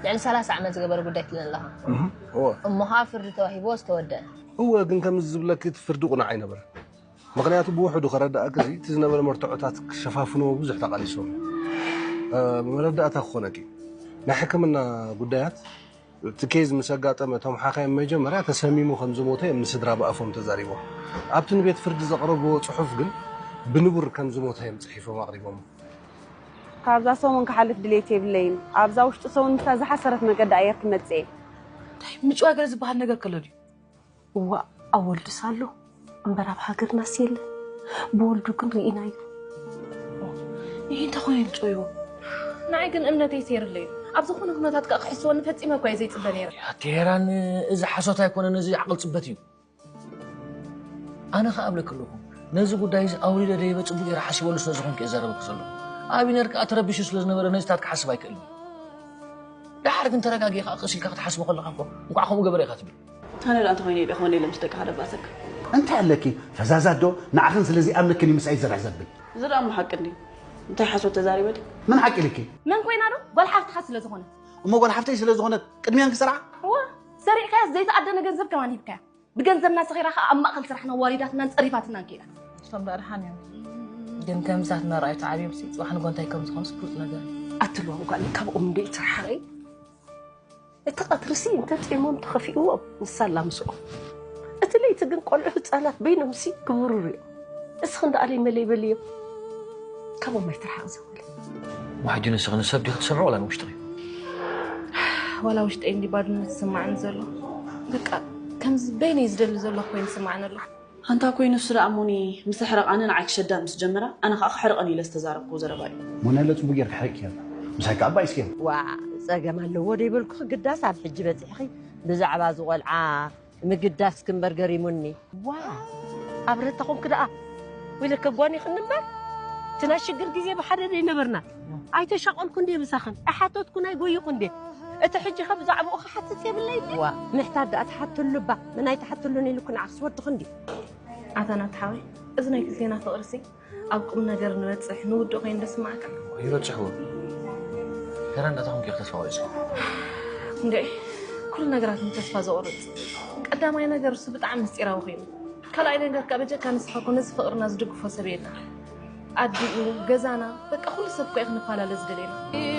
ልዕሊ ሰላሳ ዓመት ዝገበረ ጉዳይ ትብለኒ ኣለኻ። እወ እሞ ኸዓ ፍርዲ ተዋሂብዎ ዝተወደአ። እወ ግን ከምዚ ዝብለኪ እቲ ፍርዲ ቁኑዕ ኣይነበረን። ምኽንያቱ ብውሕዱ ከረዳእኪ እዚ እቲ ዝነበረ መርትዖታት ክሸፋፍንዎ ብዙሕ ተቓሊሶም እዮም። መረዳእታ ክኾነኪ ናይ ሕክምና ጉዳያት እቲ ኬዝ ምስ ኣጋጠመ እቶም ሓኻይም መጀመርያ ተሰሚሙ ከም ዝሞተ እዮም ንስድራ ብኣፎም ተዛሪቦም። ኣብቲ ንቤት ፍርዲ ዘቕረብዎ ፅሑፍ ግን ብንቡር ከም ዝሞተ እዮም ፅሒፎም ኣቕሪቦም። ካብዛ ሰሙን ክሓልፍ ድሌት የብለይን። ኣብዛ ውሽጢ ሰሙን ምስታ ዝሓሰረት መገዲ ኣየር ክመጽእ እየ። እንታይ ምጭዋ ገለ ዝበሃል ነገር ከሎ ድዩ? እዋ ኣብ ወልዱስ ኣሎ እምበር ኣብ ሃገርናስ የለ። ብወልዱ ግን ርኢናዮ። ይህ እንተኾነ ይምፅኡ። ንዓይ ግን እምነተይ ሰይርለዩ። ኣብ ዝኾነ ኩነታት ከኣ ክሕስወኒ ፈጺመ እኳ እየ ዘይጽበ ነይረ። ቴሄራን፣ እዚ ሓሶት ኣይኮነን፣ እዚ ዓቕል ጽበት እዩ። ኣነ ከኣ እብለኪ ኣለኹ፣ ነዚ ጉዳይ እዚ ኣውሪደ ደይበ ጽቡቕ ገይረ ሓሲበሉ ስለ ዝኾንኩ እየ ዘረበኪ ዘለኹ። ኣቢነር ከኣ ተረቢሹ ስለ ዝነበረ ነዚታት ክሓስብ ኣይክእልን። ደሓር ግን ተረጋጊኻ ቀስ ኢልካ ክትሓስቦ ከለኻ እኮ እንቋዕ ከምኡ ገበረ ኢኻ ትብል። ኣነ ደኣ እንተኾይነ ኢለ ክመን ኢለ ምስ ደቂ ሓደ ባሰክ። እንታይ ኣለኪ ፈዛዛት ዶ ንዓኽን ስለዚ ኣምልክን እዩ ምሳይ ዝርሕ ዘብል። እዚ ደኣ እሞ ሓቂ እንዲ እንታይ ሓሶት ተዛሪበ ድዩ? ምን ሓቂ ኢልኪ? መን ኮይና ዶ? ጓል ሓፍትኻ ስለ ዝኾነት። እሞ ጓል ሓፍተይ ስለ ዝኾነት ቅድሚያን ክሰርዓ? እዋ ዘሪዕካያስ ዘይተኣደነ ገንዘብ ከማን ሂብካያ። ብገንዘብና ሰኺራ ኸኣ ኣብ ማእኸል ስራሕና ኣዋሪዳትናን ጸሪፋትናን ከይዳ። እሶም ደኣ ደሓን እዮም። ግን ከምዚ ናትና ረኣዩ ተዓብዮም ሲ ጽባሕ ንጎ እንታይ ከም ዝኾኑስ ፍሉጥ ነገር እዩ። ኣትልዎም ጓል ካብኦም እንደ ትርሓቐይ እቲ ቀትሪ ሲ እንተ ጼሞም ተኸፊእዎም ንሳ ኣላ ምስኦም። እቲ ለይቲ ግን ቆልዑ ህጻናት በይኖም ሲ ክብሩር እዮም። እስኺ እንዳ ኣለይ መለይ በልዮም ካብኦም ኣይትርሓቕ ዘበለ። ዋሕጂ ንስኺ ንሰብ ዲኺ ትሰምዒ ዋላ ንውሽጥኺ? ዋላ ውሽጠይ እንዲ ባድነት ዝስማዕኒ ዘሎ በቃ ከምዚ በይነይ ዝደሊ ዘለኹ ኮይኑ ዝስማዕኒ ኣሎ። ኣንታ ኮይኑ እሱ ደኣ እሞኒ ምስ ኣሕረቓኒ ንዓይ ክሸዳ ምስ ጀመራ ኣነ ኸኣ ክሕርቐን ኢለ ዝተዛረብክዎ ዘረባ እዩ። ሞናለ ጽቡቕ ጌርኪ ሓሪቕክያ። ምሳይ ከኣ ባይስኪ። ዋእ ጸገም ኣለዎ ዶ ይበልኩኺ ግዳስ ኣብ ሕጂ በጺሕኺ ብዛዕባ እዚ ቖልዓ ምግዳስኪ እምበር ገሪሙኒ። ዋእ ኣብረታኹምኪ ደኣ ወይለከ ጓኒኽኒ እምበር እቲ ናይ ሽግር ግዜ ብሓደ ዶ ይነበርና ኣይተሻቐልኩ እንድየ ምሳኽን ኣይሓተትኩን ኣይጎይኹ እንድየ እቲ ሕጂ ኸ ብዛዕባኡ ክሓትት የብለይ እንድየ። ዋእ ምሕታት ደኣ ትሓትሉ እባ መን ኣይትሓትሉን ኢሉኪ ንዓኽስ ወድኺ እንድዩ። ኣታ ናቲ ሓወይ እዚ ናይ ክልቴና ፍቕሪሲ ኣብ ቁምነገር ንበጽሕ ንውድእ ኮይኑ ዶ ይስምዓካ? ይበጽሕዎ። ሄራን ኣታ ኹንኪ ኢኺ ተስፋ ቆሪጽኪ። እንድዒ ኩሉ ነገራት ንተስፋ ዘቑርጽ። ቀዳማይ ነገር እሱ ብጣዕሚ ምስጢራዊ ኮይኑ። ካልኣይ ነገር ከኣ በጀካ ንስኻ እኮ ነዚ ፍቕርና ዝድግፎ ሰብ የለን። ኣዲኡ፣ ገዛና፣ በቃ ኩሉ ሰብ እኮ እዩ ክንፈላለ ዝደልየና።